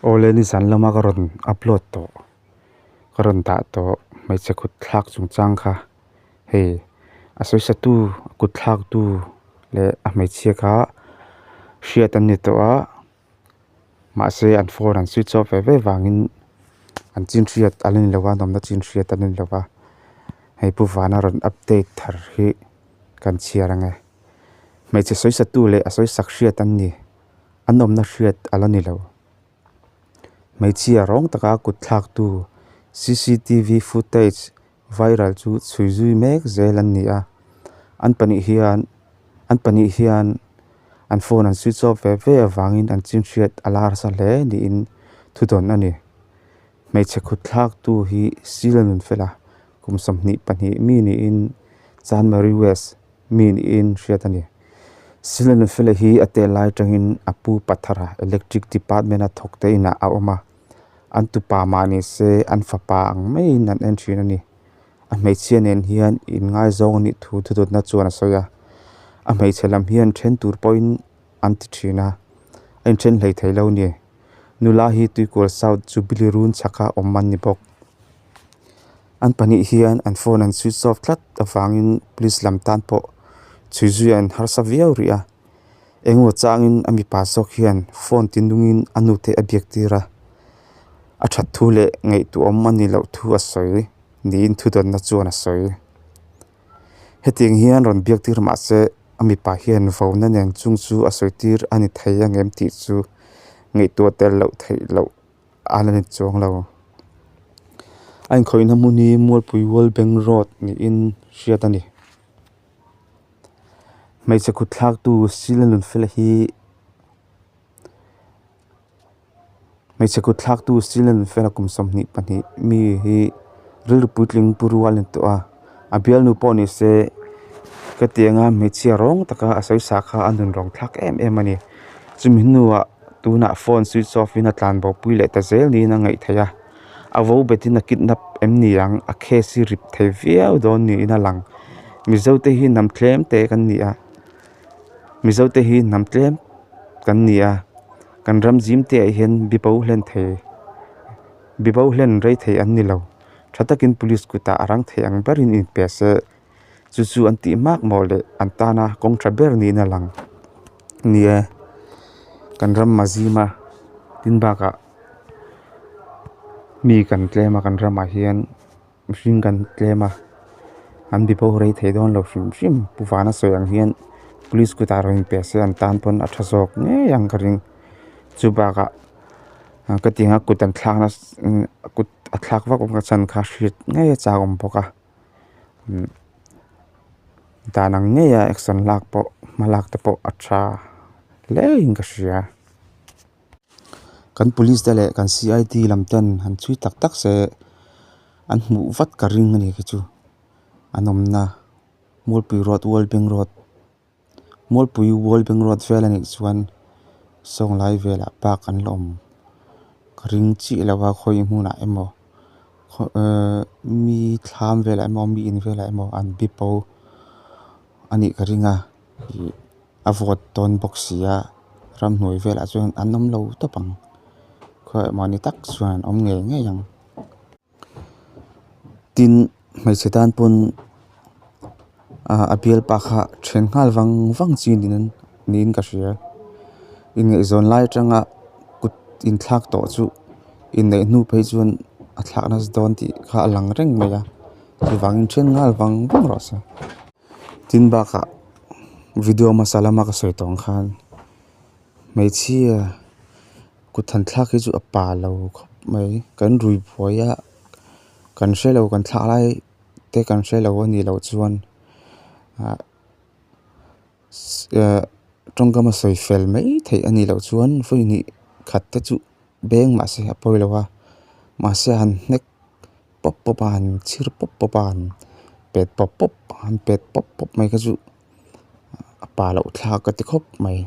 Awle nizan lama ka rawn upload tawh ka rawn dah tawh hmeichhe kut thlak chungchang kha hei a sawisatu a kut thlaktu leh a hmeichhia kha hriat an ni tawh a mahse an phone an switch off ve ve vangin an chin hriat a la ni lo a an awmna chin hriat a la ni lo va hei pu vana rawn update thar hi kan chhiar ang e hmeichhe sawisatu leh a sawisak hriat an ni. An awmna hriat a la ni lo. Hmeichhia rawng taka kut thlaktu cctv footage viral chu chhui zui mek zel an ni a. An pahnih hian an pahnih hian an phone an switch off ve ve avangin an chin hriat a la harsa hle niin thudawn a ni. Hmeichhe kut thlaktu hi Sila Nunfela kum 22 mi niin Chanmari West mi niin hriat a ni. Silanufela hi a tel lai atangin a pu Pathara Electric Department a thawk te inah a awm a, an tupa mah ni se an fapa ang maiin an en thin a ni. A hmeichhia nen hian inngaizawng a nih thu thudawtna chuan a sawi a, a hmeichhe lam hian then tur pawhin an ti thin a, a inthen hlei thei lo a ni. Nula hi Tuikual South Jubilee run chhaka awm an ni bawk. An pahnih hian an phone an switch off tlat avangin police lam tan pawh chhui zui an harsa viau rih a. Engemaw changin a mipa zawk hian phone ti nungin a nute a biak tir a, a that thu leh ngaihtuahawm a nih loh thu a sawi niin thudawnna chuan a sawi. Hetiang hian rawn biak tir mahse a mipa hian vona nen chung chu a sawi tir a ni thei angem tih chu ngaihtuah tel loh theih loh. a la ni chuang lo. A inkhawihna hmun hi Mualpui World Bank Road niin hriat a ni. Hmeichhe kut thlaktu Sila Nunfela hi hmeichhe kut thlaktu Sila Nunfela kum 22 mi hi rilru puitling pu rual a ni tawh a. A bialnu pawh ni se ka ti anga hmeichhia rawng taka a sawisa kha a nun rawng thlak em em a ni. Chumi hnuah Tunah phone switch off in a tlan bo pui leh ta zel niin a ngaih theih a, a vo bet in a kidnap em ni ang a case hi rip thei viau dawn niin a lang. Mizo te hi hnam tlem te kan ni a, Mizo te hi hnam tlem kan ni a, kan ram zim te ah hian bibo hlen thei bibo hlen rei thei an ni lo, tha takin police kutah a rang thei ang berin inpe se. Chu chu an tih hmak maw leh an tana kawng tha ber niin a lang nia kan ram mazima tin bakah mi kan tlem a kan ramah hian mihring kan tlem a an bibo rei thei dawn lo hrim hrim pu vana sawi ang hian police kutah rawn inpe se an tan pawn a tha zawk ngei ang ka ring chu bakah ka ti anga kut an thlakna kut a thlak vak vak na chhan kha hriat ngei a chak awm bawk a. Dan ang ngeia action lak pawh hma lak te pawh a tha hle in ka hria. Kan police te leh kan C I D lam ten han chhui tak tak se an hmuh vat ka ring a ni khi chu an awmna Mualpui road World Bank road Mualpui World Bank road vel a nih chuan sawnglai velah park an la awm ka ring chiah lo a khawi hmunah emaw ehh mi thlam velah emaw mi in velah emaw an bi bo a nih ka ring a ih a vawt dawn bawk si a ramhnuai velah chuan an awm lo tawp ang khawiah mahni tak chuan an awm ngei ngei ang. Tin hmeichhe tan pawn ah a bialpa kha then nghal vang vang chi niin niin ka hria inngaihzawn lai atanga kut inthlak tawh chu inneih hnu phei chuan a thlak nasa dawn tih kha a lang reng mai a chuvangin then nghal vang vang rawh se. Tin bakah video hmasa lama ka sawi tawh ang khan hmeichhia. Kut han thlak hi chu a pa lo khawp mai kan rui buai a kan hre lo kan thlak lai te kan hre lo a nih loh chuan ah eh tawngkam a sawi fel mai theih a nih loh chuan vawi hnih khat te chu beng mahse a pawi lo a mahse han hnek pawp pawp a han chhir pawp pawp a han pet pawp pawp han pet pawp pawp mai kha chu a pa loh thlak ka ti khawp mai.